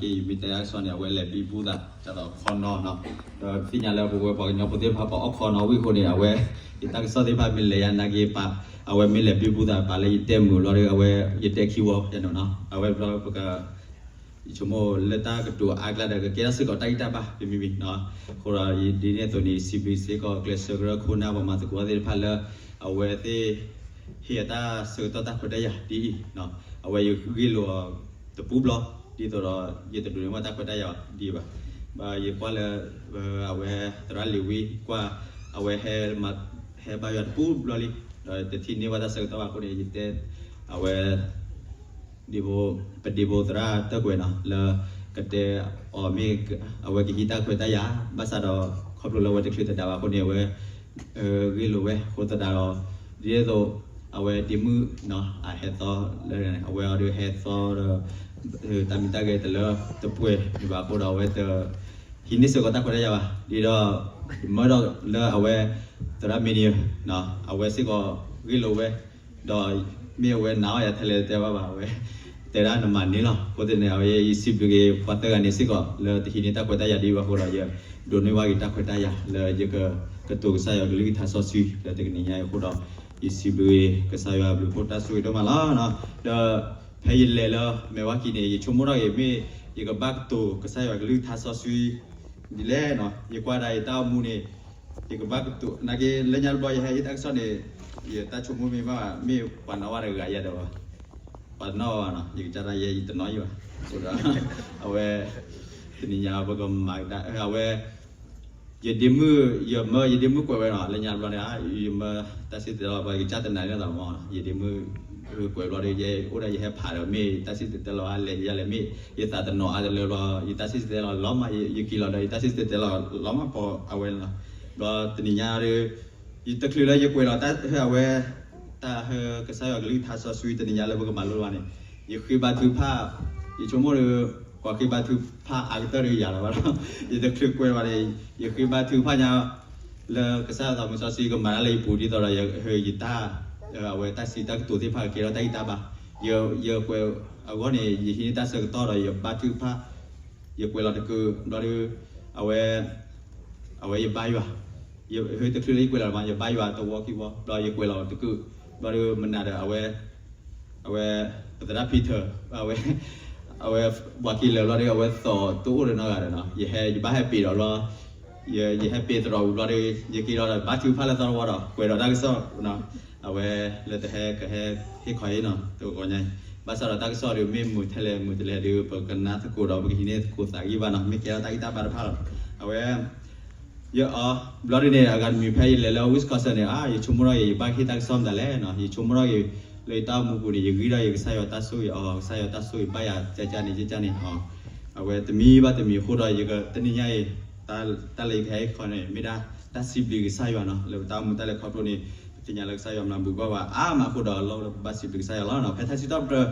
က့ယမ့ၢ်တဲတၢ်ကစီၣ်န့ၣ် အဝဲလဲၤဘံဘူသး တၢ်ဒီးခီနီၤနီၤ, ဒီးသ့ၣ်ညါလၢပဝဲပှၤကညီဖိသ့ၣ်တဖၣ်ပှၤအီၣ်ခီနီၤဝံၣ်အဃိန့ၣ် အဝဲ ယတၢ်ကစီၣ်သ့ၣ်တဖၣ်မ့ၢ်လဲၤယါနာ်က့ပာ် အဝဲမ့ၢ်လဲၤဘံဘူသးပာ်လၢယတဲမုာ်လီၤဒီး အဝဲယတဲခံဝီနီၤနီၤ, အဝဲဘျီပက ယဆိကမိၣ်လၢတၢ်ကတိၤအါကျါဒီး ကကဲထီၣ်စ့ၢ်ကီးတၢ်ဂံၢ်တၢ်ဘါ တမံၤမံၤနီၤ, အဃိဒီးဒ်န့ၣ်အသိးန့ၣ် စံးဘျုးစ့ၢ်ကီးကျဲးစၢးကရၢခိၣ်နၢ်ပှၤမၤသကိးသ့ၣ်တဖၣ်လၢ အဝဲသ့ၣ် ဟ့ၣ်အတၢ်ဆၢကတီၢ်တၢ်ခွဲးတၢ်ယာ်ဒ်အံၤ, အဝဲယဂ့ၢ်လိာ်အီၤတပူၤဘျီ, ဒ်သိးဒီး ယတဒိးန့ၢ်ဘၣ်တၢ်ခွဲးတၢ်ယာ်ဒ်အံၤဘၣ်, ဘၣ်ယကွၢ်လၢ အဝဲသရၣ်လံၤဝံကွၢ် အဝဲ ဟဲဘါယွၤတပူၤဘျီလံ, ဒီးတထံၣ်န့ၢ်ဘၣ်တၢ်ဆၢကတီၢ်ဘၣ်အဃိန့ၣ် ယတဲ အဝဲ ဒ်ဖိ ပဒ့ဖိသရၣ်တၢၢ်ကွဲးနီၤ လၢ ကတဲအီၤမ့ၢ် အဝဲကဟံးတၢ်ခွဲးတၢ်ယာ် ဘၣ်ဆၣ်ဒီး ခီဖျိလၢအဝဲတချုးသဒါဘၣ်အဃိန့ၣ် အဝဲ ဂ့ၢ်လိာ်ဝဲအဃိသတးဒီး ဒ်သိး အဝဲဒ့မုၣ်နီၤ အဟဲသီလၢ အဝဲအီၤဒုးဟဲသီဒီး တၢ်မံၤတၢ်ဂဲၤတလၢတပှဲၤဒံးဘၣ်အဃိဒီး အဝဲတ ဟံးန့ၢ်စ့ၢ်ကီးတၢ်ခွဲးတၢ်ယာ်ဘၣ် ဒ်ဒီး မၢဒီးလၢအဝဲ သရၣ်မံၤနံၤ အဝဲစ့ၢ်ကီးဂ့ၢ်လိာ်ဝဲ ဒီးမ့ၢ်အဝဲနာ်အီၤယၤထဲလဲၣ်တဲဘၣ်ဘၣ် အဝဲ တဲဒၣ်နမၤန့ၢ်လီၤ. အဃိသတးန့ၣ် အဝဲယစံးဘျုးက့ၤပှၤသၢဂၤန့ၣ်စ့ၢ်ကီး လၢတဟံးန့ၢ်တၢ်ခွဲးတၢ်ယာ်ဒ်ဘၣ်အဃိဒီး ယဒိးန့ၢ်ဘၣ်က့ၤတၢ်ခွဲးတၢ်ယာ်လၢ ယကကတိၤကစၢ်ယွၤကလုၢ်ကထါစီဆှံ လၢတကနံၤညါအံၤအဃိဒီး ယစံးဘျုးက့ၤကစၢ်ယွၤအဘျုးအဖှိၣ်တၢ်ဆိၣ်ဂ့ၤဒိၣ်မးလီၤ. ဒီးဖဲယလဲၤလၢမဲာ်ဝါကံၤန့ၣ် ယဆိကမိၣ်ထီၣ်က့ၤမ့ၢ် ယကဘၣ်ကတိၤကစၢ်ယွၤကလုၢ်ကထါစီဆှံ ဒ်လဲၣ်နီၤ ယကွၢ်ဒၣ်ယတၢ်အိၣ်မူန့ၣ် ယကဘၣ်ကတိၤ နာ်က့လၢညါတဘျီယဟဲဟ့ၣ်တၢ်ကစီၣ်န့ၣ် ယတၢ်ဆိကမိၣ်မ့ၢ်ဘၣ် မ့ၢ်ပှၤနီၣ်ဝါတဂၤယၤဒီး ပှၤနီၣ်ဝါနီၤ ယကစၢ်ဒၣ်ယဲယတနီၣ်ယံၤဘၣ် အဃိဒီး အဝဲ တနံၤညါပကမၤကဒါ အဝဲ ယဒ့မုၣ် ယမၢယဒ့မုၣ်ကွဲးဝဲနီၤ လၢညါတဘျီန့ၣ် ယမၢတၢ်စံၣ်တဲၤတဲလီၤ ပှၤကစၢ်တနာ်န့ၣ်သးမီၤ ယဒ့မုၣ် ကွဲးဘျီဒီး ယအိၣ်ဒီးယဟဲဖးဒီး မ့ၢ်တၢ်စံၣ်တဲၤတဲလီၤအါလဲၣ် ယၤလဲၣ် မ့ၢ် ယသးတနီၤအါတလၢဘျီ ယတၢ်စံၣ်တဲၤတဲလီၤလီၤမး ယက့ၤလီၤဒီး ယတၢ်စံၣ်တဲၤတဲလီၤလီၤမးပီၤအဝဲန့ၣ်လီၤ. ဘျီတနံၤညါဒီး ယတချုးလၢယကွဲးလီၤတၢ်အဝဲ တၢ်ဟၢကစၢ်ယွၤကလုၢ်ကထါစီဆှံတနံၤညါလၢပကမၤလိဘၣ်န့ၣ် ယဃ့ဘါထုကဖၣ် ယဆိကမိၣ်ဒီး ပှၤဃ့ဘါထုကဖၣ်အါကတၢၢ်ဒီးယၤလီၤဘၣ်ဒီး ယတချုးကွဲးဘၣ်န့ၣ် ယဃ့ဘါထုကဖၣ်ညါ လၢကစၢ်ယွၤသးမူစီဆှံကမၤတၢ်လၢယပူၤဒ်သိးဒီး ယတၢ် အဝဲတၢ်စံးတၢ်ကတိၤသ့ၣ်တဖၣ်ကကဲထီၣ်တၢ်ဂံၢ်တၢ်ဘါ ယကွဲးအဂီၢ်န့ၣ် ယဟံးန့ၢ်တၢ်ဆၢကတီၢ်ဒီး ယဘါထုကဖၣ် ယကွဲးလီၤတကုာ် ဘျီဒီး အဝဲ အဝဲယဘါယွၤ ယတချုးလၢယကွဲးလီၤမး ယဘါယွၤတဝီခံဝီ ဘျီယကွဲးလီၤတကုာ် ဘျီဒီးမနုၤဒီး အဝဲ အဝဲ ပသရၣ်ဖံထၢၣ် အဝဲ အဝဲ ပှၤက့ၤလၢာ်ဘျီဒီး အဝဲသိးတအိၣ်ဒီးနီတဂၤဒီးနီၤ ယဟဲ ယဘၣ်ဟဲပ့ၤဒီးဘျီ ယ ယဟဲပ့ၤသရီးဝံၤဘျီဒီး ယက့ၤလီၤဒီး ဘါထုကဖၣ်လၢသီတဝီဒီး ကွဲးဒီးတၢ်ကစီၣ် အဝဲလၢတဟဲကဟဲဟ့ၣ်ခီအံၤနီၤ တဂီၤညါအံၤ ဘၣ်ဆၣ်ဒီးတၢ်ကစီၣ်ဒီးမ့ၢ်မုာ်ထဲလဲၣ်မုာ်ထဲလဲၣ်ဒီး ပကနၢ်သကိးဒီး ပကဟံးန့ၢ်သကိးသးဂံၢ်ဘါနီၤ မ့ၢ်ကဲထီၣ်တၢ်ဂံၢ်တၢ်ဘါတဖၣ်လီၤ အဝဲ ယအီၤ ဘျီဒုးန့ၣ် အဂၤတမံၤဖဲယလဲၤလၢ Wisconsin န့ၣ် ယဆိကမိၣ်ထီၣ်က့ၤ ယဘၣ်ဟ့ၣ်တၢ်ကစီၣ်မတၤလဲၣ်နီၤ ယဆိကမိၣ်ထီၣ်က့ၤ လၢယတၢ်အိၣ်မူပူၤန့ၣ် ယဂံၢ်ထီၣ်က့ၤကစၢ်ယွၤတၢ်ဆိၣ်ဂ့ၤအီၤ ကစၢ်ယွၤတၢ်ဆိၣ်ဂ့ၤဘၣ်ယၤ ကကန့ၣ် ကကန့ၣ် အဝဲတမံၤဘၣ်တမံၤအဃိဒီး ယကတနံၤညါအံၤ တၢ်လၢယကဟဲခီန့ၣ် မ့ၢ်ဒၣ်တၢ်စံးဘျုးကစၢ်ယွၤနီၤ လၢပတၢ်အိၣ်မူတၢ်လဲၤခီဖျိန့ၣ် ပသ့ၣ်ညါလၢကစၢ်ယွၤမၤဘူၣ်ဘၣ်ဝဲအါမးအဃိဒီး လီၢ်လၢပဘၣ်စံးဘျုးကစၢ်ယွၤလီၤနီၤ ဖဲထါစံးထီၣ်ပတြၢၤ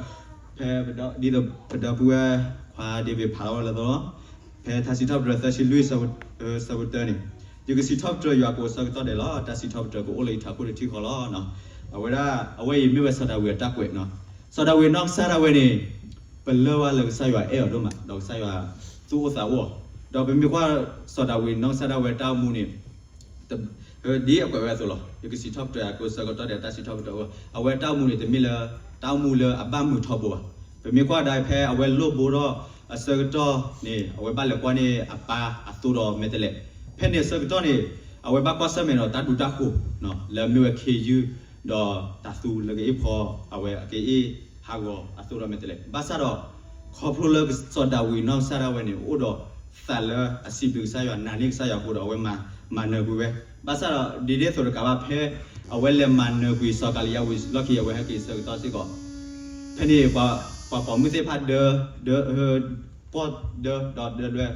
ဖဲပဒီ ဒ်သိးပဒီပုၢ်ဝဲၢ်ခွါ David ဖးထီၣ်ဝဲလၢသိလီၤ ဖဲထါစံးထီၣ်ပတြၢၤသၢဆံလွံၢ် ဆၢဖိတၢန့ၣ် ယကစံးထီၣ်ပတြၢၤယွၤကိးဆၢကတီၢ်ဒဲးလီၤ တၢ်စံးထီၣ်ပတြၢၤကအိၣ်လၢယထးခိၣ်တထံၣ်ဃီလီၤနီၤ အဝဲဒၣ် အဝဲအံၤမ့ၢ်ဝဲစီၤဒၤဝံးအတၢ်ကွဲးနီၤ စီၤဒၤဝံးနီၢ်ကစၢ်ဒၣ်ဝဲန့ၣ် ပလၢၢ်ဝဲလၢကစၢ်ယွၤအဲၣ်အီၤဒိၣ်မး ဒီးကစၢ်ယွၤသူၣ်အိၣ်သးအိၣ်အီၤ ဒီးပမ့ၢ်ကွၢ်စီၤဒၤဝံးနီၢ်ကစၢ်ဒၣ်ဝဲတၢ်အိၣ်မူန့ၣ် ဒ်အကွဲးဝဲအသိးလီၤ ယကစံးထီၣ်ပတြၢၤယွၤကိးဆၢကတီၢ်ဒဲး တၢ်စံးထီၣ်ပတြၢၤအီၤ အဝဲတၢ်အိၣ်မူန့ၣ် တမ့ၢ်လၢ တၢ်အိၣ်မူလၢအဘၣ်မုာ်ထီဘိဘၣ် ပမ့ၢ်ကွၢ်ဒၣ်ဖဲအဝဲလိၣ်ဘိထီၣ်အဆၢကတီၢ်န့ၣ် အဝဲဘၣ်လဲၤကွၢ်န့ၢ်အပၢ်အသိဒီးမဲာ်တဲးလဲး ဖဲန့ၣ်အဆၢကတီၢ်န့ၣ် အဝဲဘၣ်ကွၢ်ဆၢၣ်မဲာ်ဒီးတၢ်ဒူတၢ်ဃိၤ လၢအမ့ၢ်ဝဲခ့ယုၢ် ဒီးတၤသူလၢကအ့ၣ်ဖီ အဝဲအကအ့ၣ်ဟးဂီၤအသိဒီးမဲာ်တဲးလဲး ဘၣ်ဆၣ်ဒီး ခီဖျိလၢစီၤဒၤဝံးနီၢ်ကစၢ်ဒၣ်ဝဲန့ၣ် အိၣ်ဒီးသးလၢအစံးဘျုးကစၢ်ယွၤ နာ်န့ၢ်ကစၢ်ယွၤအဃိဒီး အဝဲမၤနၢၤကွံာ်ဝဲ ဘၣ်ဆၣ်ဒီး ဒ်ဒ်သိးတကးဘၣ်ဖဲ အဝဲလဲၤမၤနၢၤကွံာ်စီၤကၤလံယါဝံၤ လီၢ်ခံအဝဲဟဲက့ၤဆၢကတီၢ်စ့ၢ်ကီး ဖဲန့ၣ် ပှၤပိာ်မုၣ်သ့ၣ်တဖၣ်ဒၢ ဒၢ ပီၢ်ဒၢ ဒီးဒၢဒွဲ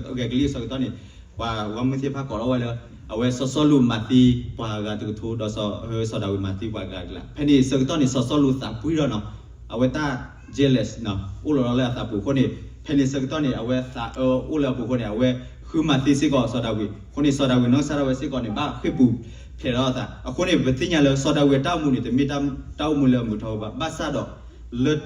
ဂဲၤကလံၣ်အဆၢကတီၢ်န့ၣ် ပှၤဂီၢ်မုၢ်သ့ၣ်တဖၣ်ကိးထီၣ်ဝဲလၢ အဝဲစီၤစီလူးမၤသံပှၤဂၤတကထိ ဒီးစီၤဒၤဝံးမၤသံပှၤဂၤတကလး ဖဲန့ၣ်အဆၢကတီၢ်န့ၣ် စီၤစီလူးသးပှံၢ်ဒီးနီၤ အဝဲတၢ် jealous အိၣ်လီၤလၢအသးပူၤအဃိန့ၣ် ဖဲန့ၣ်အဆၢကတီၢ်န့ၣ် အဝဲသးအၢအိၣ်လၢအပူၤအဃိန့ၣ် အဝဲဃုမၤသံစ့ၢ်ကီးစီၤဒၤဝံး အဃိန့ၣ် စီၤဒၤဝံးနီၢ်ကစၢ်ဒၣ်ဝဲစ့ၢ်ကီးန့ၣ် ဘၣ်ဃ့ၢ်ပူၤဖျဲးထီၣ်အသး အဃိန့ၣ် ပသ့ၣ်ညါလၢစီၤဒၤဝံးအတၢ်အိၣ်မူန့ၣ် တမ့ၢ်တၢ်အိၣ်မူလၢအမုာ်ထီဘိဘၣ် ဘၣ်ဆၣ်ဒီး လၢ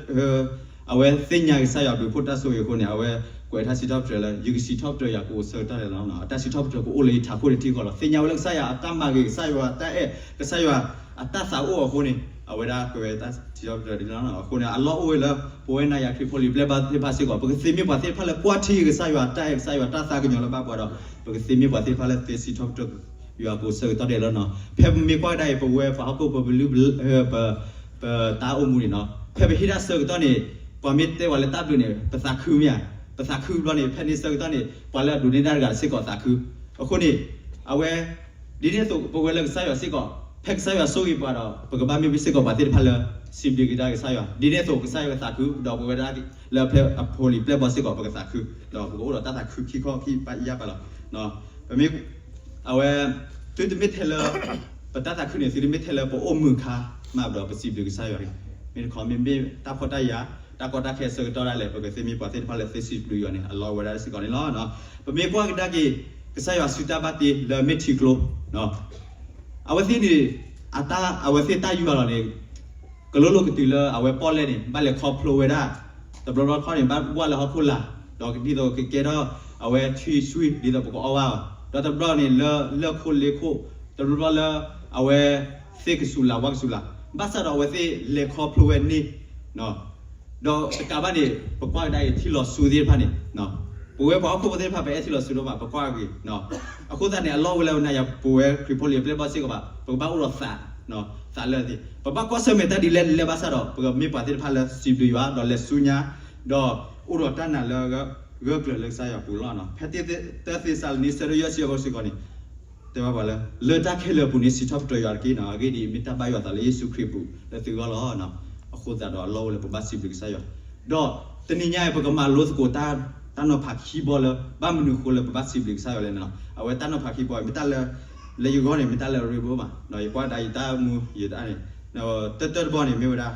အဝဲသ့ၣ်ညါကစၢ်ယွၤဘျုးဖှိၣ်တၢ်ဆိၣ်ဂ့ၤအဃိန့ၣ် အဝဲ ကွဲးထါစံးထီၣ်ပတြၢၤလၢ ယကစံးထီၣ်ပတြၢၤယွၤကအိၣ်ဆၢကတီၢ်ဒဲးလီၤ. အတၢ်စံးထီၣ်ပတြၢၤကအိၣ်လၢယထးခိၣ်န့ၣ်ထံကီၢ်လီၤ. သ့ၣ်ညါဝဲလၢကစၢ်ယွၤအတၢ်မၤဂ့ၤ, ကစၢ်ယွၤအတၢ်အဲၣ်, ကစၢ်ယွၤအတၢ်သးအိၣ်အဃိန့ၣ် အဝဲဒၣ်ကွဲးဝဲတၢ်စံးထီၣ်ပတြၢၤဒ်န့ၣ်လီၤ. အဃိန့ၣ် အလီၢ်အိၣ်ဝဲလၢ ပဝဲနၤယၤခရံာ်ဖိလံၤပျဲၢ်ဘီၣ်သ့ၣ်တဖၣ်စ့ၢ်ကီး ပကသ့မ့ၢ်ပှၤသ့ၣ်တဖၣ်လၢကွၢ်ထံကစၢ်ယွၤအတၢ်အဲၣ်, ကစၢ်ယွၤတၢ်သးကညီၤလၢဘၣ်ပှၤဒီး ပကသ့မ့ၢ်ပှၤသ့ၣ်တဖၣ်လၢသ့စံးထီၣ်ပတြၢၤယွၤကအိၣ်ဆၢကတီၢ်ဒဲးလီၤနီၤ. ဖဲပမ့ၢ်ကွၢ်ကဒါအံၤ ပဝဲပှၤဟီၣ်ခိၣ်ဖိပလုၢ် ပ ပတၢ်အိၣ်မူန့ၣ်နီၤ, ဖဲပဟ့ၣ်တၢ်ဆၢကတီၢ်န့ၣ် ပှၤမ့ၢ်တဲပှၤလၢတၢ်ဘျုးန့ၣ် ပသးခုမ့ၢ်ဧါ, ပသးခုဘျီန့ၣ် ဖဲန့ၣ်ဆၢကတီၢ်န့ၣ် ပှၤလၢအဒိးန့ၢ်တၢ်တဂၤစ့ၢ်ကီးသးခု. အဃိန့ၣ် အဝဲ ဒ်န့ၣ်အသိး ပဝဲလၢကစၢ်ယွၤစ့ၢ်ကီး ဖဲကစၢ်ယွၤဆိၣ်ဂ့ၤပှၤဒီး ပကဘၣ်မ့ၢ်စ့ၢ်ကီးပှၤသ့ၣ်တဖၣ်လၢ စံးဘျုးက့ၤတၢ်ကစၢ်ယွၤ, ဒ်န့ၣ်အသိး ကစၢ်ယွၤသးခု ဒီးပဝဲဒၣ်လၢဖဲအဖိလံၤပျဲၢ်ဘီၣ်စ့ၢ်ကီး ပကသးခု, ဒီးပကအိၣ်ဒီးတၢ်သးခုခံခီခံပယၢ်ပာ်လီၤ. ပမ့ၢ် အဝဲ သုတမ့ၢ်ထဲလၢ ပတၢ်သးခုန့ၣ် သုတမ့ၢ်ထဲလၢပအိၣ်မုာ်ခါမးဒီး ပစံးဘျုးကစၢ်ယွၤန့ၣ်, မ့ၢ်တခီ မ့မ့ၢ်တၢ်ဖှီၣ်တၢ်ယာ် တၢ်ကီတၢ်ခဲအဆၢကတီၢ်ဒၣ်လဲာ် ပကသ့မ့ၢ်ပှၤသ့ၣ်တဖၣ်လၢသ့စံးဘျုးယွၤန့ၣ် အလီၢ်ဝဲဒၣ်စ့ၢ်ကီးန့ၣ်လီၤ. ပမ့ၢ်ကွၢ်ကဒါက့ၤ ကစၢ်ယွၤစုတၢ်ဘၣ်တ့လၢမ့ၢ်ထံကျိ အဝဲသ့ၣ်န့ၣ် အတၢ် အဝဲသ့ၣ်တၢ်ယူၤလီၤန့ၣ် ကလိလိကတုၤလၢအဝဲပီၣ်လဲၣ်န့ၣ် ဘၣ်လဲၤခီဖျိဝဲဒၣ်, တဘျီဘျီခီန့ၣ် ဘၣ်ဝၢ်လၢဟီၣ်ခိၣ်လာ်, ဒီးဒ်သိးကကဲထီၣ်အဝဲထံဆွံ ဒ်သိးပကအီၣ်ဘၣ်အီၤ, ဒီးတဘျီန့ၣ် လၢလၢၢ်ခိၣ်လ့ခိၣ်, တဘျီဘျီလၢ အဝဲသ့ၣ်ကစူၤလၤဝါကစူၤလၤ, ဘၣ်ဆၣ်ဒီးအဝဲသ့ၣ်လဲၤခီဖျိဝဲန့ၣ် ဒီးတကးဘၣ်န့ၣ် ပကွၢ်ကဒါအံၤ ထံၣ်လီၤဆူသ့ၣ်တဖၣ်န့ၣ်, ပဝဲပှၤဟီၣ်ခိၣ်ဖိသ့ၣ်တဖၣ် ပအဲၣ်ထံလီၤဆူဒိၣ်မး ပကွၢ်ဂ့ၤ, အဃိသတးန့ၣ် အလီၢ်ဝဲလၢနၤယၤပဝဲခရံာ်ဖိလံၤပျဲၢ်ဘီၣ်စ့ၢ်ကီးဘၣ် ပကဘၣ်အိၣ်ဒီးသး, သးလၢသ့ၣ် ပဘၣ်ကွၢ်ဆၢၣ်မဲာ်တၢ်ဒ်လဲၣ်လဲၣ်ဘၣ်ဆၣ်ဒီး ပကမ့ၢ်ပှၤသ့ၣ်တဖၣ်လၢစံးဘျုးယွၤ ဒီးလဲၤဆူညါ, ဒီးအိၣ်ဒီးတၢ်နာ်လၢဂၢၢ်ကျၢၤလၢကစၢ်ယွၤပူၤလီၤ. ဖဲတၢသ့းစၤလနံ ဆၢဒိၣ်ယဲၢ်ဆံအဂီၢ်စ့ၢ်ကီးန့ၣ် တဲဘၣ်ပှၤလၢ လၢတၢ်ခဲလၢာ်အပူၤန့ၣ် စံးထီၣ်ပတြၢၤယွၤတက့ၢ်နီၤ, အဂ့ၢ်ဒ်အံၤ မ့ၢ်တၢ်ဘၣ်ယွၤအသးလၢယ့ၣ်ၡူးခရံာ်အပူၤလၢသုဂီၢ်လီၤ. အဃိသတးဒီးအလီၢ်အိၣ်လၢပဘၣ်စံးဘျုးကစၢ်ယွၤ, ဒီးတနံၤညါအံၤ ပကမၤလိသကိး တၢ်နီၤဖးခံဘီလၢ ဘၣ်မနုၤဃိလၢပဘၣ်စံးဘျုးကစၢ်ယွၤလဲၣ်န့ၣ်လီၤ. အဝဲတၢ်နီၤဖးခံဘီ မ့ၢ်တၢ်လၢ လၢယဂီၢ်န့ၣ် မ့ၢ်တၢ်လၢအရ့ဒိၣ်မး, ယကွၢ်ဒၣ်ယတၢ်မူယတၢ်န့ၣ် တၢတၢၢ်တဘီန့ၣ်မ့ၢ်ဝဲဒၣ်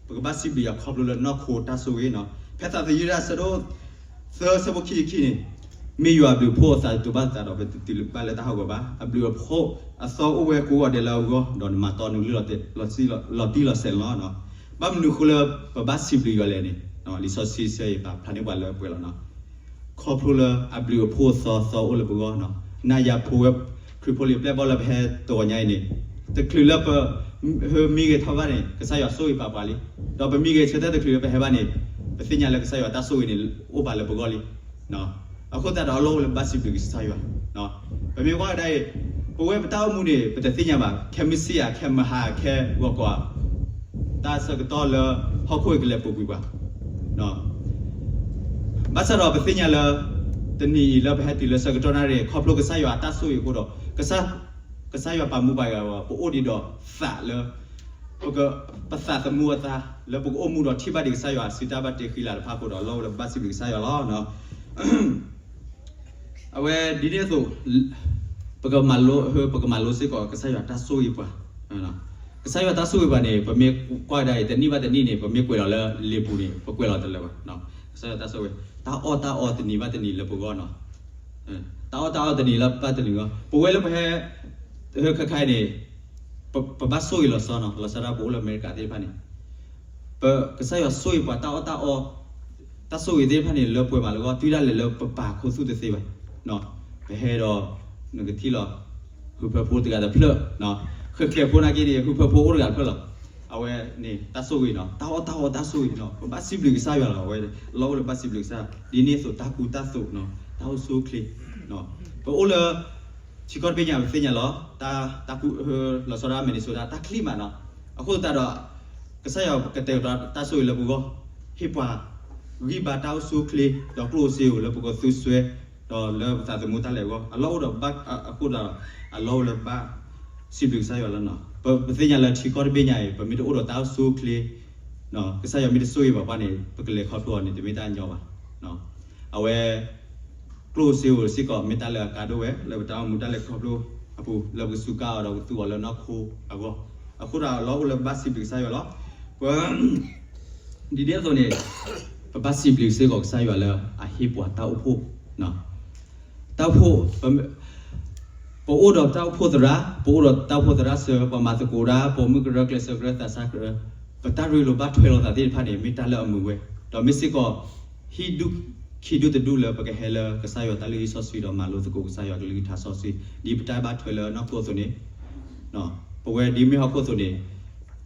ပကဘၣ်စံးဘျုးယွၤခီဖျိလၢနီၢ်ခိတၢ်ဆိၣ်ဂ့ၤနီၤ. ဖဲသးသယုၢ်တၢ်ဆၢဒိၣ်သၢ ဆၢဖိခံဆံခံန့ၣ် မ့ၢ်ယွၤအဘျုးအဖှိၣ်အသးတတုၤဘၣ်သးဒီး ပတတုၤဘၣ်လၢတၢ်ဟးဂီၤဘၣ်. အဘျုးအဖှိၣ်အသီအိၣ်ဝဲကိးဂၤဒဲးလၢအဂီၢ် ဒီးနမၤတီနုာ်လီၤတံၢ်လီၤဆဲးလီၤ. ဘၣ်မနုၤဃိလၢပဘၣ်စံးဘျုးယွၤလဲၣ်န့ၣ် လံာ်စီဆှံဆၢအံၤ ပာ်ဖျါန့ၢ်ပှၤလၢပှဲၤလီၤနီၤ. ခီဖျိလၢအဘျုးအဖှိၣ်အသီသီအိၣ်လၢပဂီၢ်နီၤ. နၤယၤပဝဲခရံာ်ဖိလံၤပျဲၢ်ဘီၣ်လၢပဟဲတဂီၤညါအံၤန့ၣ် တချုးလၢပ ဟၢမံဂဲၤထီၣ်ဘၣ်န့ၣ် ကစၢ်ယွၤဆိၣ်ဂ့ၤပာ်ပှၤလံ. ဒီးပမံဂဲၤဆၢထၢၣ်တချုးလၢပဟဲဘၣ်န့ၣ် ပသ့ၣ်ညါလၢကစၢ်ယွၤတၢ်ဆိၣ်ဂ့ၤန့ၣ် အိၣ်ပာ်လၢပဂီၢ်လံ. အဃိသတးဒီးအလီၢ်အိၣ်လၢပဘၣ်စံးဘျုးကစၢ်ယွၤ. ပမ့ၢ်ကွၢ်ကဒါအံၤ ပဝဲပတၢ်အိၣ်မူန့ၣ် ပတသ့ၣ်ညါဘၣ် ခဲမုၢ်ဆ့ၣ်ဧါ ခဲမုၢ်ဟါ ခဲဂီၤကီးဧါ တၢ်ဆၢကတီၢ်လၢဟီၣ်ခိၣ်အံၤကလဲၤပူၤကွံာ်ပှၤ ဘၣ်ဆၣ်ဒီးပသ့ၣ်ညါလၢ တနံၤအံၤလၢပဟဲတုၤလၢဆၢကတီၢ်နၣ်ရံၣ် ခီဖျိကစၢ်ယွၤအတၢ်ဆိၣ်ဂ့ၤအဃိဒီး ကစၢ်ယွၤပာ်မူပှၤဂၤ ပအိၣ်ဒံးဒီးသးလၢ ပက ပသးသမူအသး လၢပကအိၣ်မူဒီးထံၣ်ဘၣ်ဒံးကစၢ်ယွၤစုတၢ်ဘၣ်တ့ဃံလၤတဖၣ်အဃိဒီး လီၢ်အိၣ်လၢပဘၣ်စံးဘျုးကစၢ်ယွၤလီၤ. အဝဲဒ်န့ၣ်အသိး ပကမၤလိ ပကမၤလိစ့ၢ်ကီးကစၢ်ယွၤတၢ်ဆိၣ်ဂ့ၤပှၤ ကစၢ်ယွၤတၢ်ဆိၣ်ဂ့ၤပှၤန့ၣ် ပမ့ၢ်ကွၢ်ကဒါအံၤ တနံၣ်ဘၣ်တနံၣ်န့ၣ် ပမ့ၢ်ကွဲးလီၤလၢလံာ်ပူၤန့ၣ် ပကွဲးလီၤတလၢာ်ဘၣ်. ကစၢ်ယွၤတၢ်ဆိၣ်ဂ့ၤ တၢ်အီၣ်တၢ်အီတနံၤဘၣ်တနံၤလၢပဂီၢ်နီၤ. တၢ်အီၣ်တၢ်အီတနံၤလၢဘၣ်တနံၤဂီၢ် ပဝဲလၢပဟဲ ဟၢခါခါအံၤန့ၣ် ပဘၣ်ဆိၣ်ဂ့ၤလီၤဆီနီၤ လီၤဆီဒၣ်ပအိၣ်လၢအမဲရကၤသ့ၣ်တဖၣ်န့ၣ် ပကစၢ်ယွၤဆိၣ်ဂ့ၤပှၤတၢ်အီၣ်တၢ်အီ တၢ်ဆိၣ်ဂ့ၤသ့ၣ်တဖၣ်န့ၣ် လၢပှဲၤမးလၢဂီၢ် တုၤဒၣ်လဲာ်လၢပပာ်ခူသူၣ်တသ့ဘၣ်. ပဟဲဒီး နကထံၣ်လီၤ ဟူးဖၢဖိတဂၤတဖျၢၣ် ဃဲၤဃဲၤဖိနာ်က့န့ၣ် ဟူးဖၢဖိအိၣ်တဂၤတဖျၢၣ်လီၤ. အဝဲန့ၣ် တၢ်ဆိၣ်ဂ့ၤနီၤ တၢ်အီၣ်တၢ်အီတၢ်ဆိၣ်ဂ့ၤနီၤ ပဘၣ်စံးဘျုးကစၢ်ယွၤလီၤ. အဝဲလီၢ်အိၣ်လၢဘၣ်စံးဘျုးကစၢ် ဒ်န့ၣ်အသိးတၢ်ကူတၢ်သိးနီၤ တၢ်အိၣ်ဆူၣ်အိၣ်ချ့ ပအိၣ်လၢ ထံကီၢ်တဘ့ၣ်ညါ ပသ့ၣ်ညါလီၤ တၢ် တၢ်ကူ လီၤဆီဒၣ် Minnesota တၢ်ချံမးနီၤ. အဃိသတးဒီး ကစၢ်ယွၤကတဲာ်ကတီၤတၢ်ဆိၣ်ဂ့ၤလၢပဂီၢ် ဟ့ၣ်ပှၤ ဂံၢ်ဘါတၢ်အိၣ်ဆူၣ်အိၣ်ချ့ ဒီးကျိၣ်စ့ဧိၤလၢပကသူစွဲ ဒီးလၢပသးသမူတၢ်လဲၤအဂီၢ် အလီၢ်အိၣ်ဒီးဘၣ် အဃိသတးဒီး အလီၢ်အိၣ်လၢဘၣ် စံးဘျုးကစၢ်ယွၤလီၤနီၤ. ပသ့ၣ်ညါလၢထံကီၢ်တဘ့ၣ်ညါအံၤ ပမ့ၢ်တအိၣ်ဒီးတၢ်အိၣ်ဆူၣ်အိၣ်ချ့ ကစၢ်ယွၤမ့ၢ်တဆိၣ်ဂ့ၤဘၣ်ပှၤန့ၣ် ပကလဲၤခီဖျိအီၤန့ၣ် တမ့ၢ်တၢ်ညီဘၣ်. အဝဲ ကျိၣ်စ့ဧိၤစ့ၢ်ကီး မ့ၢ်တၢ်လၢအကါဒိၣ်ဝဲ လၢပတၢ်အိၣ်မူတၢ်လဲၤခီဖျိအပူၤ လၢပကစူးကါအီၤဒီးကသူအီၤလၢနီၢ်ခိအဂီၢ် အဃိဒီးအလီၢ်အိၣ်လၢဘၣ်စံးဘျုးကစၢ်ယွၤလီၤ. ပ ဒ်န့ၣ်အသိးန့ၣ် ပဘၣ်စံးဘျုးစ့ၢ်ကီးကစၢ်ယွၤလၢအဟ့ၣ်ပှၤတၢ်အိၣ်ဖှိၣ် တၢ်အိၣ်ဖှိၣ် ပအိၣ်ဒီးတၢ်အိၣ်ဖှိၣ်သရၣ် ပအိၣ်ဒီးတၢ်အိၣ်ဖှိၣ်သရၣ်စၢၤ ပှၤမၤသကိးတၢ် ပိာ်မုၣ်ကရၢ ကျဲးစၢးကရၢ သးစၢ်ကရၢ ပတၢ်ရ့လိာ်ဘၣ်ထွဲလိာ်သးသ့ၣ်တဖၣ်န့ၣ် မ့ၢ်တၢ်လၢအမုာ်ဝဲ ဒီးမ့ၢ်စ့ၢ်ကီး ဟံၣ်ဒူၣ် ခံဒူၣ်တဒူၣ်လၢပကဟဲလၢကစၢ်ယွၤတၢ်လုၢ်ဟံၣ်စီဆှံဒီးမၤလိသကိးကစၢ်ယွၤကလုၢ်ကထါစီဆှံ ဒ်ပတၢ်ဘၣ်ထွဲလၢနီၢ်ခိအသိးန့ၣ်, ပဝဲဒ်မ့ၢ်ဟီၣ်ခိၣ်အသိးန့ၣ်,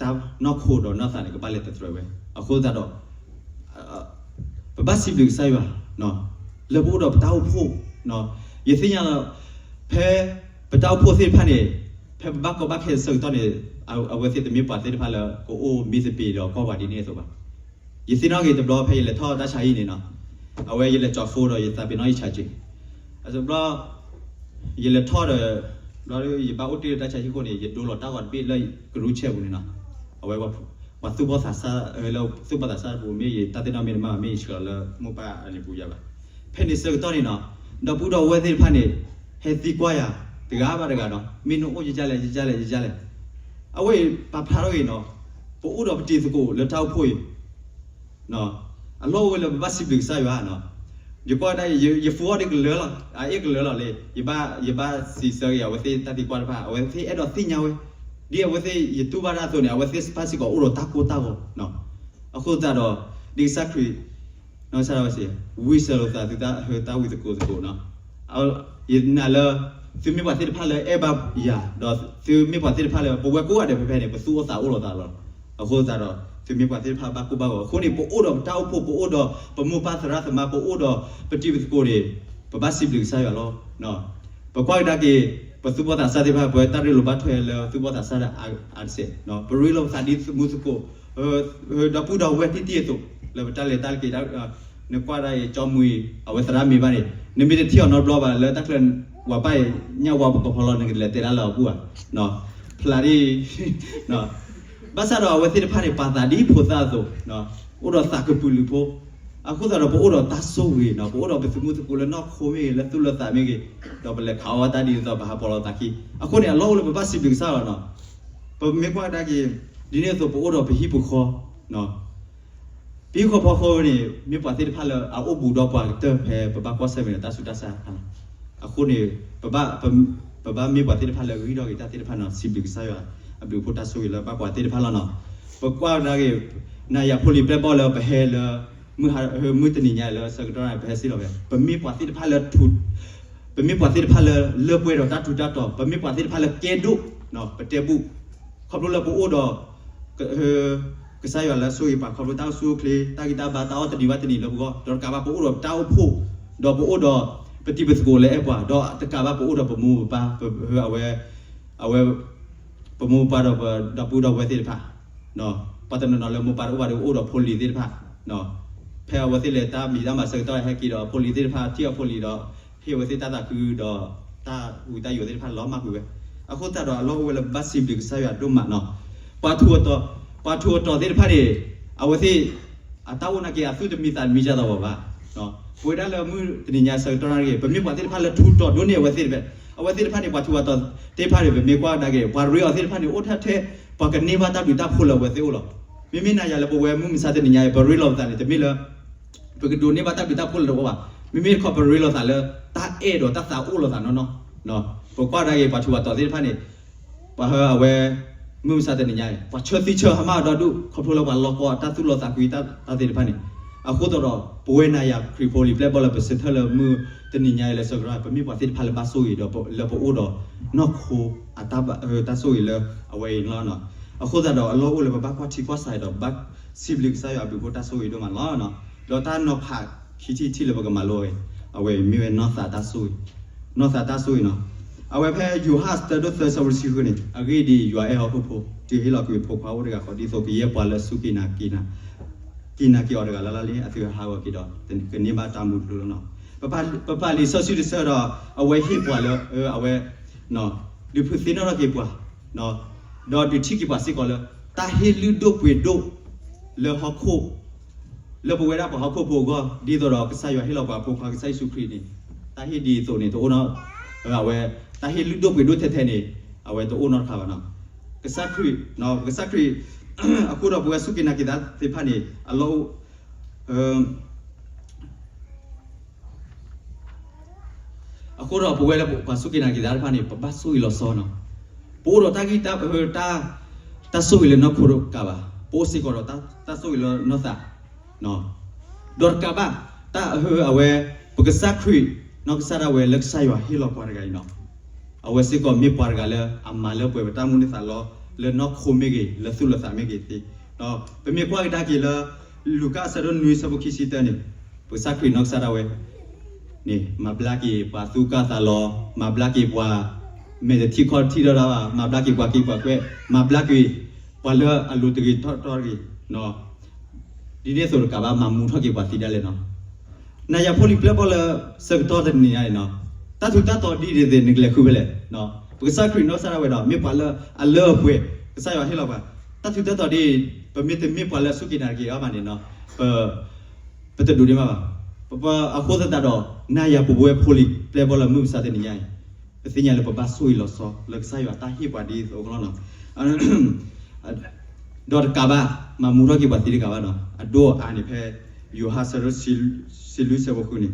တၢ်နီၢ်ခိဒီးနီၢ်သးန့ၣ် ကဘၣ်လဲၤတတြဲၤဝဲ. အဃိသတးဒီး ပဘၣ်စံးဘျုးကစၢ်ယွၤ လၢပအိၣ်ဒီးပတၢ်အိၣ်ဖှိၣ်, ယသ့ၣ်ညါလီၤ, ဖဲပတၢ်အိၣ်ဖှိၣ်သ့ၣ်တဖၣ်န့ၣ်, ဖဲပဘၣ်ကီဘၣ်ခဲဆၢကတီၢ်န့ၣ်, အဝဲသ့ၣ်တမ့ၢ်ပှၤသ့ၣ်တဖၣ်လၢကအိၣ်မံသပ့ၤဒီးကွၢ်ပှၤဒ်န့ၣ်အသိးဘၣ်. ယသ့ၣ်နီၣ်ဂ့ၤတဘျီဖဲယလဲၤထီၣ်တၢ်ဆါဟံၣ်န့ၣ်နီၤ, အဝဲယလဲၤကၠီၤဖိဒီးယသးပ့ၤနီၣ်ယဆါက့ၤ, အဘျီ ယလဲၤထီၣ်ဒီး, ဘျီယဘၣ်အိၣ်တ့ၢ်လၢတၢ်ဆါဟံၣ်အဃိန့ၣ် ယဒိလီၤတၢ်ဂီၤတဘ့ၣ်လၢကရူၢ်ဆဲးပူၤန့ၣ်နီၤ, အဝဲပှၤသူၣ်ဘီၣ်သးစၢ်လၢသူၣ်ဘီၣ်သးစၢ်တပူၤ မ့ၢ်ယတၢ်သ့ၣ်နီၣ်မ့ၢ်တမၣ်ဘၣ် မ့ၢ်ယဆှၢလီၤလၢမိၢ်ပၢ်အန့ၣ်ပူၤယၤဘၣ်. ဖဲန့ၣ်ဆၢကတီၢ်န့ၣ်နီၤ, ဒီပုၢ်ဒီဝဲၢ်သ့ၣ်တဖၣ်န့ၣ် ဟဲသံကွၢ်ယၤ တဂၤဘၣ်တဂၤနီၤ, မ့ၢ်နအိၣ်ယကလဲၣ် ယကလဲၣ် ယကလဲၣ်. အဝဲအံၤပာ်ဖျါထီၣ်ဂ့ၤနီၤ, ပအိၣ်ဒီးပတံၤသကိးလၢတၢ်အိၣ်ဖှိၣ်အံၤ အလီၢ်အိၣ်ဝဲလၢပဘၣ်စံးဘျုးကစၢ်ယွၤနီၤ. ယကွၢ်ဒၣ်အံၤ ယ ယ phone အီၤဒ်ကလၢာ်လီၤ, အအ့ၣ်ကလၢာ်လီၤလံ, ယဘၣ် ယဘၣ်စံးဆၢက့ၤအဝဲသ့ၣ်တၢ်သံကွၢ်တဖၣ် အဝဲသ့ၣ်အဲၣ်ဒိးသ့ၣ်ညါဝဲ, ဒ်အဝဲသ့ၣ်ယတူၢ်ဘၣ်တၢ်အသိးန့ၣ် အဝဲသ့ၣ်တဖၣ်စ့ၢ်ကီးအိၣ်ဒီးတၢ်ကိၢ်တၢ်ဂီၤနီၤ. အဃိသတးဒီး ဒ်ကစၢ်ခရံာ် နီၢ်ကစၢ်ဒၣ်ဝဲစ့ၢ်, ဝံစၢၤလိာ်သးသုတၢ်ဟၢတၢ်ဝံသကိးသကိးနီၤ. ယနာ်လၢ သုမ့ၢ်ပှၤသ့ၣ်တဖၣ်လၢအဲၣ်ဘၣ်ယၤ, ဒီးသုမ့ၢ်ပှၤသ့ၣ်တဖၣ်လၢ ပဝဲကိးဂၤဒဲးဖဲဖဲန့ၣ် ပသူၣ်အိၣ်သးအိၣ်လိာ်သးလီၤ. အဃိသတးဒီး သုမ့ၢ်ပှၤသ့ၣ်တဖၣ်ဘၣ်ကိၢ်ဘၣ်ဂီၤအဃိန့ၣ် ပအိၣ်ဒီးပတၢ်အိၣ်ဖှိၣ် ပအိၣ်ဒီးပမိၢ်ပၢ်သရၣ်သမါ ပအိၣ်ဒီးပတံၤပသကိးန့ၣ် ပဘၣ်စံးဘျုးကစၢ်ယွၤလီၤ. ပကွၢ်ကဒါက့ၤ ပသူၣ်ဘီၣ်သးစၢ်သ့ၣ်တဖၣ် ပဝဲတၢ်ရ့လိာ်ဘၣ်ထွဲလၢသူၣ်ဘီၣ်သးစၢ်အါတစဲး, ပရ့လိာ်ပသးဒ်သမူသကိး ဒီပုၢ်ဒီဝဲၢ်တံၢ်တံၢ်အသိး လၢပတၢ်လဲၤတၢ်က့ၤ နကွၢ်ဒၣ်အံၤ ကၠီမုၢ်အံၤ အဝဲသရၣ်မ့ၤဘၣ်န့ၣ် နမ့ၢ်တထံၣ်အီၤနီတဘျီဘၣ် လၢတၢ်ချၢဝၤဘၣ်အံၤ ညၣ်ဝါပကဖီလီၤ နကလဲၤတဲဒၣ်လၢအဘူၣ်ဧါ, ဖျါဒ် ဘၣ်ဆၣ်ဒီးအဝဲသ့ၣ်တဖၣ်န့ၣ် ပာ်သးဒ်ဖိသၣ်အသိး အိၣ်ဒီးသးကပုာ်လုးဖိ, အဃိသတးဒီး ပအိၣ်ဒီးတၢ်ဆိၣ်ဂ့ၤနီၤ, ပအိၣ်ဒီးပသုးမုၢ်သကိးလၢနီၢ်ခိမ့ၢ်ဂ့ၤ လၢသူၣ်လၢသးမ့ၢ်ဂ့ၤ, ဒီးပလဲၤခးအီၣ်တၢ်ဒ်သိးပဟးပီးလီၤသးခံ, အဃိန့ၣ် အလီၢ်အိၣ်လၢပဘၣ်စံးဘျုးကစၢ်လီၤနီၤ. ပမ့ၢ်ကွၢ်ကဒါက့ၤ ဒ်န့ၣ်အသိး ပအိၣ်ဒီးပဟံၣ်ပူၤဃီ ပဟံၣ်ဃီဖီဃီန့ၣ် မ့ၢ်ပှၤသ့ၣ်တဖၣ်လၢအအိၣ်ဘူးဒီးပှၤကတၢၢ်ဖဲပဘၣ်ကွၢ်ဆၢၣ်မဲာ်ဒီးတၢ်ဆူးတၢ်ဆါတဖၣ်လီၤ. အဃိန့ၣ် ပဘၣ် ပဘၣ်မ့ၢ်ပှၤသ့ၣ်တဖၣ်လၢဂံၢ်ထီၣ်က့ၤတၢ်သ့ၣ်တဖၣ်နီၤ, စံးဘျုးကစၢ်ယွၤ အဘျုးအဖှိၣ်တၢ်ဆိၣ်ဂ့ၤလၢဘၣ်ပှၤသ့ၣ်တဖၣ်လီၤနီၤ. ပကွၢ်ကဒါက့ၤ နၤယၤဖိလံၤပျဲၢ်ဘီၣ်လၢပဟဲလၢ မုၢ်တနံၤညါလၢဆၢကတီၢ်န့ၣ် ပဟဲစ့ၢ်ကီးဖဲ ပမ့ၢ်ပှၤသ့ၣ်တဖၣ်လၢ ပမ့ၢ်ပှၤသ့ၣ်တဖၣ်လၢလၢပှဲၤဒီးတၢ်ထူးတၢ်တီၤ, ပမ့ၢ်ပှၤသ့ၣ်တဖၣ်လၢကဲဒိၣ် ပတဲဘူး, ခီဖျိလၢပအိၣ်ဒီး ကစၢ်ယွၤလၢဆိၣ်ဂ့ၤပှၤခီဖျိတၢ်အိၣ်ဆူၣ်အိၣ်ချ့ တၢ်ဂံၢ်တၢ်ဘါတၢ်အီၣ်တနံၤဘၣ်တနံၤလၢပဂီၢ်, ဒီးတကးဘၣ်ပအိၣ်ဒီးပတၢ်အိၣ်ဖှိၣ်, ဒီးပအိၣ်ဒီးပတံၤပသကိးလၢအဲၣ်ပှၤ, ဒီးတကးဘၣ်ပအိၣ်ဒီးပမိၢ်ပပၢ် ပ အဝဲ အဝဲ ပမိၢ်ပပၢ်ဒီးပဒီပုၢ်ဒီဝဲၢ်သ့ၣ်တဖၣ်, ပှၤတနီၤနီၤလၢမိၢ်ပၢ်တအိၣ်ဘၣ်ဒီးအိၣ်ဒီးဖိလံၤသ့ၣ်တဖၣ်, ဖဲအဝဲသ့ၣ်လဲၤတၢ်မံၤတၢ်မၤဆၢကတီၢ်ဟဲက့ၤဒီးဖိလံၤသ့ၣ်တဖၣ် ထံၣ်အဖိလံၤဒီး ဟ့ၣ်အဝဲသ့ၣ်တၢ်သးခုဒီး တၢ်ဝံတၢ်ယိးသ့ၣ်တဖၣ်လီၤမၢ်ကွံာ်ဝဲ, အဃိသတးဒီးအလီၢ်အိၣ်ဝဲလၢပဘၣ်စံးဘျုးကစၢ်ယွၤဒိၣ်မးနီၤ, ပှၤထူးအတီၤ, ပှၤထူးအတီၤသ့ၣ်တဖၣ်န့ၣ် အဝဲသ့ၣ် အတၢ်အိၣ်နာ်က့ အသူၣ်တမံသးတမံယၤသးဘၣ်ဘၣ်, ပဝဲဒၣ်လၢမုၢ်တနံၤညါဆၢကတီၢ်နာ်က့ ပမ့ၢ်ပှၤသ့ၣ်တဖၣ်လၢထူးတီၤဒိၣ်န့ၢ်အဝဲသ့ၣ်တဖၣ်, အဝဲသ့ၣ်တဖၣ်န့ၣ် ပှၤထူးပှၤတီၤသ့ၣ်တဖၣ်န့ၣ် ပမ့ၢ်ကွၢ်နာ်က့ ပှၤရ့အီၤသ့ၣ်တဖၣ်န့ၣ် အိၣ်ထဲထဲ ပှၤကန့ၢ်ဘၣ်တၢ်ဘျုးတၢ်ဖှိၣ်လၢအဝဲသ့ၣ်အိၣ်လီၤ. မ့မ့ၢ်နၤယၤလၢပဝဲမုၢ်မဆါတနံၤညါအံၤ ပရ့လိာ်ပသးန့ၣ် တမ့ၢ်လၢ ပကဒိးန့ၢ်ဘၣ်တၢ်ဘျုးတၢ်ဖှိၣ်လၢတအိၣ်ဘၣ်, မ့မ့ၢ်တခီပရ့လိာ်သးလၢ တၢ်အဲၣ်ဒီးတၢ်သးအိၣ်လိာ်သးနီၢ်နီၢ်, ပကွၢ်ဒၣ်က့ၤပှၤထူးပှၤတီၤသ့ၣ်တဖၣ်န့ၣ် ပှၤဟၢအဝဲ မုၢ်မဆါတနံၤညါအံၤ ပှၤဆၢသံဆၢဟါမၢ်အဒီဒူၣ် ခီဖျိလၢပှၤလီၤကီတၢ်သူၣ်လီသးကွံတၢ်သ့ၣ်တဖၣ်န့ၣ်, အဃိသတးဒီး ပဝဲနၤယၤခရံာ်ဖိလံၤပျဲၢ်ဘီၣ်လၢပဆၢထၢၣ်လၢမုၢ်တနံၤညါအံၤလၢဆၢကတီၢ် ပမ့ၢ်ပှၤသ့ၣ်တဖၣ်လၢဘၣ်ဆိၣ်ဂ့ၤဒီးလၢပအိၣ်ဒီး နီၢ်ခိအတၢ်ဆိၣ်ဂ့ၤလၢအဝဲအံၤန့ၣ်လီၤ. အဃိသတးဒီးအလီၢ်အိၣ်လၢပဘၣ်ကွၢ်ထံကွၢ်ဆးဒီး ပဘၣ်စံးဘျုးကစၢ်ယွၤအဘျုးအဖှိၣ်တၢ်ဆိၣ်ဂ့ၤဒိၣ်မးလီၤ. ဒီးတၢ်နီၤဖးခံထံၣ်တထံၣ်လၢပကမၤလိအီၤဝဲ အဝဲအံၤမ့ၢ်ဝဲနီၢ်သးတၢ်ဆိၣ်ဂ့ၤ, နီၢ်သးတၢ်ဆိၣ်ဂ့ၤနီၤ. အဝဲဖဲယိၤဟၣ်တၢဒိၣ်သၢဆၢဖိတဆံဃုန့ၣ် အဂ့ၢ်ဒ်အံၤ ယွၤအဲၣ်ဟီၣ်ခိၣ်ဖိ တုၤဟ့ၣ်လီၤကွံာ်အဖိခွါအိၣ်တဂၤဃီ ဒ်သိးကယဲၢ်ပှၤလၢအစူၢ်က့ၤနာ်က့ၤ က့ၤနာ်က့ၤအီၤတဂၤလၢ်လၢ်လံ အသုဟးဂီၤက့ၤဒီး ကန့ၢ်ဘၣ်တၢ်မူထူလီၤနီၤ. ပပာ်လံာ်စီဆှံတဆၢဒီး အဝဲဟ့ၣ်ပှၤလၢ အဝဲ ဒုးဖုးသ့ၣ်နီၣ်ထီၣ်က့ၤပှၤ ဒီးဒုးထံၣ်က့ၤပှၤစ့ၢ်ကီးလၢ တၢ်ဟ့ၣ်လုၢ်ဒိၣ်ပှ့ၤဒိၣ် လၢဟီၣ်ခိၣ် လၢပဝဲဒၣ်ပှၤဟီၣ်ခိၣ်ဖိအဂီၢ် ဒ်သိးဒီးကစၢ်ယွၤဟ့ၣ်လီၤပှၤအဖိခွါကစၢ်ယ့ၣ်ၡူးခရံာ်န့ၣ် တၢ်ဟ့ၣ်ဒ်အသိးန့ၣ် တအိၣ်နီတခါ, အဝဲ တၢ်ဟ့ၣ်လုၢ်ဒိၣ်ပှ့ၤဒိၣ်ထဲထဲန့ၣ် အဝဲတအိၣ်နီတခါဘၣ်နီၤ. ကစၢ်ခရံာ် ကစၢ်ခရံာ် အဃိဒီးပဝဲစူၢ်က့ၤနာ်က့ၤသးသ့ၣ်တဖၣ်န့ၣ် အလီၢ်အိၣ် အဃိဒီးပဝဲလၢပှၤစူၢ်က့ၤနာ်က့ၤသးတဖၣ်န့ၣ် ပဘၣ်ဆိၣ်ဂ့ၤလီၤဆီနီၤ. ပအိၣ်ဒီးတၢ်ဂံၢ်တၢ် တၢ်ဆိၣ်ဂ့ၤလၢနီၢ်ခိတကးဘၣ်, ပအိၣ်စ့ၢ်ကီးဒီးတၢ်ဆိၣ်ဂ့ၤလၢနီၢ်သး ဒီးတကးဘၣ် တၢ်အဝဲ ပကစၢ်ခရံာ်နီၢ်ကစၢ်ဒၣ်ဝဲလၢကစၢ်ယွၤဟ့ၣ်လီၤပှၤတဂၤအံၤနီၤ, အဝဲစ့ၢ်ကီးမ့ၢ်ပှၤတဂၤလၢအမၤလၢပှဲၤပတၢ်မူန့ၢ်သးလီ လၢနီၢ်ခိမ့ၢ်ဂ့ၤ လၢသူၣ်လၢသးမ့ၢ်ဂ့ၤသ့, ပမ့ၢ်ကွၢ်ကဒါက့ၤလၢ လူၤကၣ်အဆၢဒိၣ်နွံဆၢဖိခံဆံတၢန့ၣ်, ပကစၢ်ခရံာ်နီၢ်ကစၢ်ဒၣ်ဝဲ န့ၣ် မၤဘျါက့ၤပှၤသူၣ်ကၢ်သးလီၤ, မၤဘျါက့ၤပှၤ မဲာ်တထံၣ်ခီၣ်တထံၣ်ဒီးဒၣ်ဘၣ်, မၤဘျါက့ၤပှၤက့ၤပှၤကွဲး, မၤဘျါက့ၤ ပှၤလၢအလိၤတဂ့ၤထီၣ်တဂ့ၤ, ဒ်န့ၣ်အသိးတကးဘၣ် မၤမူထီၣ်က့ၤပှၤသံဒၣ်လဲာ်နီၤ. နၤယၤဖိလံၤပျဲၢ်ဘီၣ်လၢ ဆၢကတီၢ်တနံၤညါန့ၣ်နီၤ, တၢ်ထူးတၢ်တီၤဒ်န့ၣ်သ့ၣ် နကလဲၤဃုဖဲလဲၣ်. ပကစၢ်ခရံာ်နီၢ်ကစၢ်ဒၣ်ဝဲဒီး မ့ၢ်ပှၤလၢအလၢအပှဲၤ ကစၢ်ယွၤဟ့ၣ်လီၤပှၤ, တၢ်ထူးတၢ်တီၤဒ် ပမ့ၢ်တမ့ၢ်ပှၤလၢအစူၢ်က့ၤနာ်က့ၤအီၤဘၣ်န့ၣ်နီၤ, ပ ပတဒိးန့ၢ်ဘၣ်ဘၣ်. ပ ပ အဃိသတးဒီး နၤယၤပဝဲဖိလံၤပျဲၢ်ဘီၣ်လၢမုၢ်မဆါတနံၤညါအံၤ, ပသ့ၣ်ညါလၢပဘၣ်ဆိၣ်ဂ့ၤလီၤဆီ လၢကစၢ်ယွၤတၢ်ဟ့ၣ်ပှၤဒ်သိးအဃိလီၤနီၤ. ဒီးတကးဘၣ် မၤမူထီၣ်က့ၤပှၤသံတကးဘၣ်နီၤ, အဒိၣ်အါန့ၣ်ဖဲ ယိၤဟၣ်ဆၢဒိၣ် ဆံလွံၢ်ဆၢဖိဃုန့ၣ်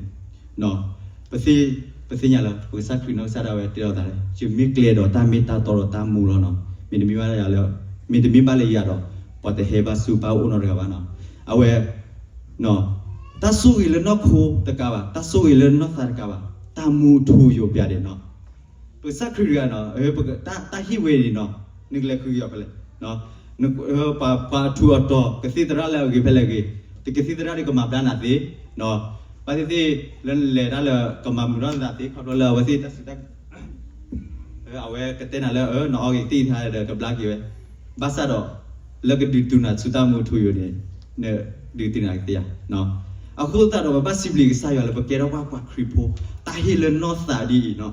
ပသ့ၣ် ပသ့ၣ်ညါလၢ ပကစၢ်ခရံာ်နီၢ်ကစၢ်ဒၣ်ဝဲတဲလီၤသးလၢ ယမ့ၢ်ကျဲဒီးတၢ်မ့ၢ်တၢ်တီဒီးတၢ်မူလီၤနီၤ. မ့တမ့ၢ်ဘၣ်လၢယၤလၢ မ့တမ့ၢ်ဘၣ်လၢယၤဒီး ပှၤတဟဲဘၣ်ဆူပၢ်အိၣ်နီတဂၤဘၣ်နီၤ. အဝဲ တၢ်ဆိၣ်ဂ့ၤလၢနီၢ်ခိတကးဘၣ်, တၢ်ဆိၣ်ဂ့ၤလၢနီၢ်သးတကးဘၣ်, တၢ်မူထူယိာ်ပၠးဒဲးနီၤ. ပကစၢ်ခရံာ်တဂၤနီၤ, တၢ်ဟ့ၣ်ဝဲန့ၣ်နီၤ, နကလဲၤဃုက့ၤအီၤဖဲလဲၣ်. ပှၤအထူးအတီၤ ကသံၣ်သရၣ်လၢအဂ့ၤဖဲလဲၣ်ဂ့ၤ, တကသံၣ်သရၣ်ဒ်ကမၤဘျါနၤသ့, ဘၣ်သ့ၣ်သ့ၣ်လၢနလဲၤတၢ်လၢကမၤမုာ်ထီၣ်နၤသ့ ခီဖျိလၢအဝဲသ့ၣ်တၢ်စံးတၢ် အဝဲကတဲနၤလၢ နအီက့ၤသံၣ်သရၣ်ဒီးကဘျါက့ၤဝဲ, ဘၣ်ဆၣ်ဒီး လၢကဒုးတုၤနၤဆူတၢ်မူထူယိာ်န့ၣ် နဒုးတုၤနၤကသ့ဧါ. အဃိသတးဒီး ပဘၣ်စံးဘျုးကစၢ်ယွၤလၢပကဲထီၣ်ပှၤခရံာ်ဖိ, တၢ်ဟ့ၣ်လၢနီၢ်သးဒ်အံၤနီၤ.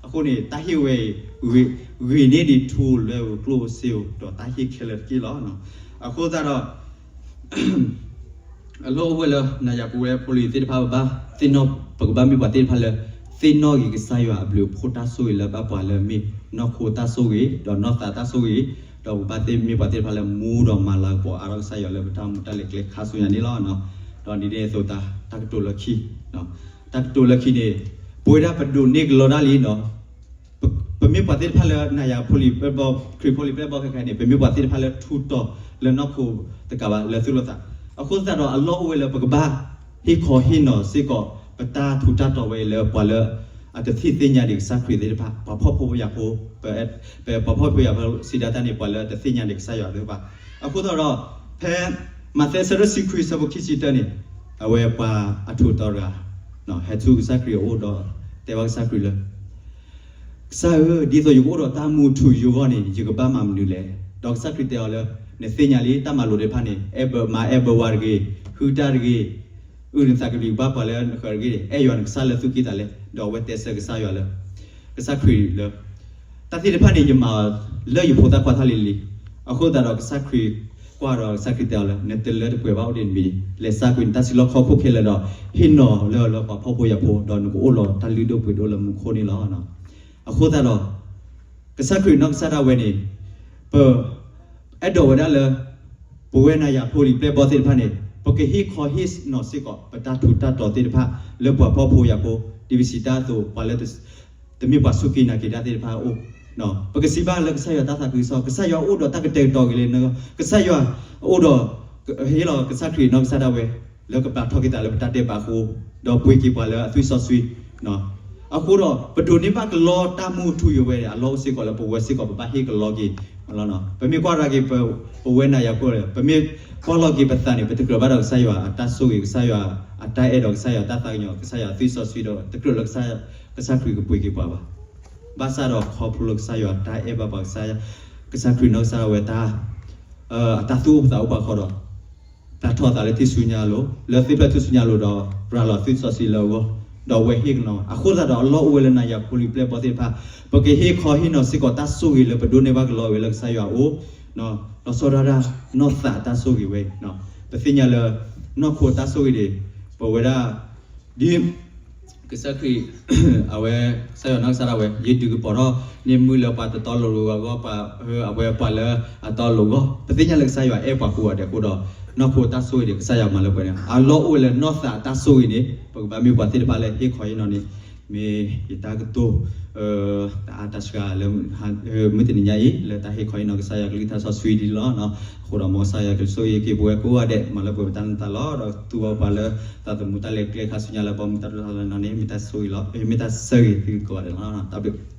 အဃိန့ၣ် တၢ်ဟ့ၣ်ဝဲအံၤ ဂ့ၤန့ၢ်ဒံးထူလၢဂုာ်ကျိၣ်စ့ဧိၤ ဒီးတၢ်ဟ့ၣ်ခဲလၢာ်တက့ၢ်လီၤ. အဃိသတးဒီး အလီၢ်အိၣ်ဝဲလၢ နၤယၤပဝဲဖိလံၤသ့ၣ်တဖၣ် ပဘၣ်သ့ၣ်နီၣ် ပကဘၣ်မ့ၢ်ပှၤသ့ၣ်တဖၣ်လၢ သ့ၣ်နီၣ်ဂ့ၤကစၢ်ယွၤအဘျုးအဖှိၣ်တၢ်ဆိၣ်ဂ့ၤလၢဘၣ်ပှၤလၢမ့ၢ်နီၢ်ခိတၢ်ဆိၣ်ဂ့ၤ ဒီးနီၢ်သးတၢ်ဆိၣ်ဂ့ၤ, ဒီးပဘၣ်သ့ၣ်မ့ၢ်ပှၤသ့ၣ်တဖၣ်လၢမူဒီးမၤလၤကပီၤအါထီၣ်ကစၢ်ယွၤလၢပတၢ်အိၣ်မူတၢ်လဲၤကျဲခါဆူညါန့ၣ်လီၤ. ဒီးဒ်န့ၣ်အသိးတၢ်ကတိၤလၢခံ, တၢ်ကတိၤလၢခံန့ၣ် ပဝဲဒၣ်ပဒိးန့ၢ်ကလီတၢ်လံနီၤ ပ ပမ့ၢ်ပှၤသ့ၣ်တဖၣ်လၢနၤယၤဖိလံၤပျဲၢ်ဘီၣ် ခရံာ်ဖိလံၤပျဲၢ်ဘီၣ်ခဲခါန့ၣ် ပမ့ၢ်ပှၤသ့ၣ်တဖၣ်လၢထူးတီၤလၢနီၢ်ခိတကးဘၣ်လၢသူၣ်လၢသး, အဃိသတးဒီးအလီၢ်အိၣ်ဝဲလၢပကဘၣ် ဟ့ၣ်ခီဟ့ၣ်နီၤစ့ၢ်ကီး ပတၢ်ထူးတၢ်တီၤဝဲအံၤလၢပှၤလၢ အတထံၣ်သ့ၣ်ညါဒံးကစၢ်ခရံာ်သ့ၣ်တဖၣ် ပှၤဖှီၣ်ဖိယာ်ဖိ, ပ ပပှၤဖှီၣ်ဖိယာ်ဖိစံးဒၣ်တၢ်န့ၣ် ပှၤလၢတသ့ၣ်ညါဒံးကစၢ်ယွၤသ့ၣ်တဖၣ်, အဃိသတးဒီး ဖဲ မးသဲဆၢဒိၣ်တဆံခွံဆၢဖိခံဆံတၢန့ၣ် အဝဲပှၤအထူးတီၤတဂၤ ဟဲဆူကစၢ်ခရံာ်အအိၣ်ဒီး တဲဘၣ်ကစၢ်ခရံာ်လၢ ကစၢ်ဧၢ, ဒ်သိးယကအိၣ်ဒီးတၢ်မူထူယိာ်အဂီၢ်န့ၣ် ယကဘၣ်မၤမနုၤလဲၣ်. ဒီးကစၢ်ခရံာ်တဲအီၤလၢ နသ့ၣ်ညါလံ တၢ်မၤလိာ်သ့ၣ်တဖၣ်န့ၣ် အဲၣ်ဘၢ မၤအဲၣ်ဘၢဝါတဂ့ၤ, ဟုၣ်တၢ်တဂ့ၤ, အုၣ်နသးကဘျံးကဘၣ်ပှၤလၢနဃၢၤတဂ့ၤ, အဲၣ်ယွၤနကစၢ်လၢသူၣ်ကံၢ်သးလဲ, ဒီးအဝဲတဲဆၢကစၢ်ယွၤလၢ ကစၢ်ခရံာ်လၢ တၢ်သ့ၣ်တဖၣ်န့ၣ် ယမၤလၢယဖိသၣ်ခွါထီၣ်လံၤလံၤ. အဃိသတးဒီးကစၢ်ခရံာ်ကွၢ်ဒီးကစၢ်ခရံာ်တဲအီၤလၢ နတလၢတပှဲၤဘၣ်အိၣ်ဒံးတမံၤ, လဲၤစါကွံာ်နတၢ်စုလီၢ်ခီၣ်ခိၣ်ခဲလၢာ်ဒီး ဟ့ၣ်နီၤလၢလၢပှၤဖှီၣ်ဖိယာ်ဖိ ဒီးနကအိၣ်လီၤတၢ်လုၢ်ဒိၣ်ပှ့ၤဒိၣ်လၢမူခိၣ်န့ၣ်လီၤ. အဃိသတးဒီး ကစၢ်ခရံာ်နီၢ်ကစၢ်ဒၣ်ဝဲန့ၣ် ပ အဲၣ်ဒိးဝဲဒၣ်လၢ ပဝဲနၤယၤဖိလံၤပျဲၢ်ဘီၣ်သ့ၣ်တဖၣ်န့ၣ် ပကဟ့ၣ်ခီဟ့ၣ်နီၤစ့ၢ်ကီး ပတၢ်ထူးတၢ်တီၤသ့ၣ်တဖၣ် လၢပှၤဖှီၣ်ဖိယာ်ဖိ, ဒ်ပစံးတၢ်အသိး ပှၤလၢ တမ့ၢ်ပှၤစူၢ်က့ၤနာ်က့ၤတၢ်သ့ၣ်တဖၣ်အအိၣ်, ပကစံးဘၣ်လၢကစၢ်ယွၤတၢ်သးခုကစီၣ်, ကစၢ်ယွၤအိၣ်ဒီးတၢ်ကတဲာ်ကတီၤက့ၤလၢနဂီၢ်, ကစၢ်ယွၤအိၣ်ဒီး ဟ့ၣ်လီၤကစၢ်ခရံာ်နီၢ်ကစၢ်ဒၣ်ဝဲ လၢကပျၢ်ထီၣ်က့ၤသးလၢပတၢ်ဒဲးဘးအဃိ, ဒီးပှ့ၤက့ၤပှၤလၢအသွံၣ်စီဆှံ အဃိဒီး ပဒိးန့ၢ်ဘၣ်ကလီတၢ်မူထူယိာ်ဝဲန့ၣ် အလီၢ်အိၣ်စ့ၢ်ကီးလၢပဝဲစ့ၢ်ကီး ပဘၣ်ဟ့ၣ်ကလီက့ၤ ပမ့ၢ်ကွၢ်ကဒါက့ၤ ပဝဲနၤယၤဖိလံၤ ပမ့ၢ်ကွၢ်လီၤက့ၤပသးန့ၣ် ပတကြၢးဘၣ်ဒီးကစၢ်ယွၤအတၢ်ဆိၣ်ဂ့ၤ ကစၢ်ယွၤအတၢ်အဲၣ်ဒီးကစၢ်ယွၤအတၢ်သးကညီၤ ကစၢ်ယွၤအသွံၣ်စီဆှံဒီး တကြၢးလၢ ကစၢ်ခရံာ်ကပှ့ၤက့ၤပှၤဘၣ်. ဘၣ်ဆၣ်ဒီးခီဖျိလၢကစၢ်ယွၤအတၢ်အဲၣ်ဘၣ်ပှၤ ကစၢ်ခရံာ်နီၢ်ကစၢ်ဒၣ်ဝဲတၢ် အတၢ်သူၣ်အိၣ်ပသးအိၣ်ပှၤဃီဒီး ပျၢ်ထီၣ်သးလၢထူၣ်စုညါအလိၤ, လၢသ့ၣ်ဖျၢၣ်ထူၣ်စုညါအလိၤဒီး ရၤလီၤသွံၣ်စီဆှံလၢအဂီၢ်, ဒီးအဝဲဟ့ၣ်ကလီၤ. အဃိသတးဒီးအလီၢ်အိၣ်ဝဲလၢနၤယၤဖိလံၤပျဲၢ်ဘီၣ်သ့ၣ်တဖၣ် ပကဟ့ၣ်ခီဟ့ၣ်နီၤစ့ၢ်ကီးတၢ်ဆိၣ်ဂ့ၤလၢပဒိးန့ၢ်ဘၣ်ကလီဝဲလၢကစၢ်ယွၤအအိၣ်, လီၤဆီဒၣ်တၢ် နီၢ်သးတၢ်ဆိၣ်ဂ့ၤဝဲအံၤ, ပသ့ၣ်ညါလၢ နီၢ်ခိတၢ်ဆိၣ်ဂ့ၤန့ၣ် ပဝဲဒၣ် ဒ် ကစၢ်ခရံာ် အဝဲ ကစၢ်ယွၤနီၢ်ကစၢ်ဒၣ်ဝဲ ယဒုးကပီၤထီၣ်န့ၢ်မုၢ်လၢပှၤတတီလိၤအဂီၢ် ပှၤ အဝဲပှၤလၢအတီလိၤအဂီၢ်, ပသ့ၣ်ညါလၢကစၢ်ယွၤအဲၣ်ပှၤကိးဂၤဒဲးအဃိဒီး နီၢ်ခိတၢ်ဆိၣ်ဂ့ၤန့ၣ် ကစၢ်ယွၤမၤလၢပှဲၤန့ၣ် အလီၢ်အိၣ်ဝဲလၢနီၢ်သးတၢ်ဆိၣ်ဂ့ၤန့ၣ် ပကဘၣ်မ့ၢ်ပှၤသ့ၣ်တဖၣ်လၢဟ့ၣ်ခီဟ့ၣ်နီၤန့ၣ် မ့ၢ်ယတၢ်ကတိၤ တၢ်အါတၢ်စှၤလၢ မုၢ်တနံၤညါအံၤ လၢတၢ်ဟ့ၣ်ခီဟ့ၣ်နီၤကစၢ်ယွၤကလုၢ်ကထါစီဆှံဒ်လီၤ. အဃိဒီးမ်ကစၢ်ယွၤကဆိၣ်ဂ့ၤက့ၤပဝဲကိးဂၤဒဲး မၤလၢပှဲၤပတၢ်မုာ်တၢ်လီၤ ဒီးကသူဘၣ်ပှၤလၢ တၢ်သမူတၢ်လဲၤကျဲခါဆူညါလၢဘီမုၢ်တၢ်ဒိၣ်ထီၣ်လၢနီၢ်န့ၣ် မ့ၢ်တၢ်ဆိၣ်ဂ့ၤလီၤ မ့ၢ်တၢ်ဆၢဂ့ၤသုကိးဂၤဒဲးလီၤ. တၢ်ဘျုး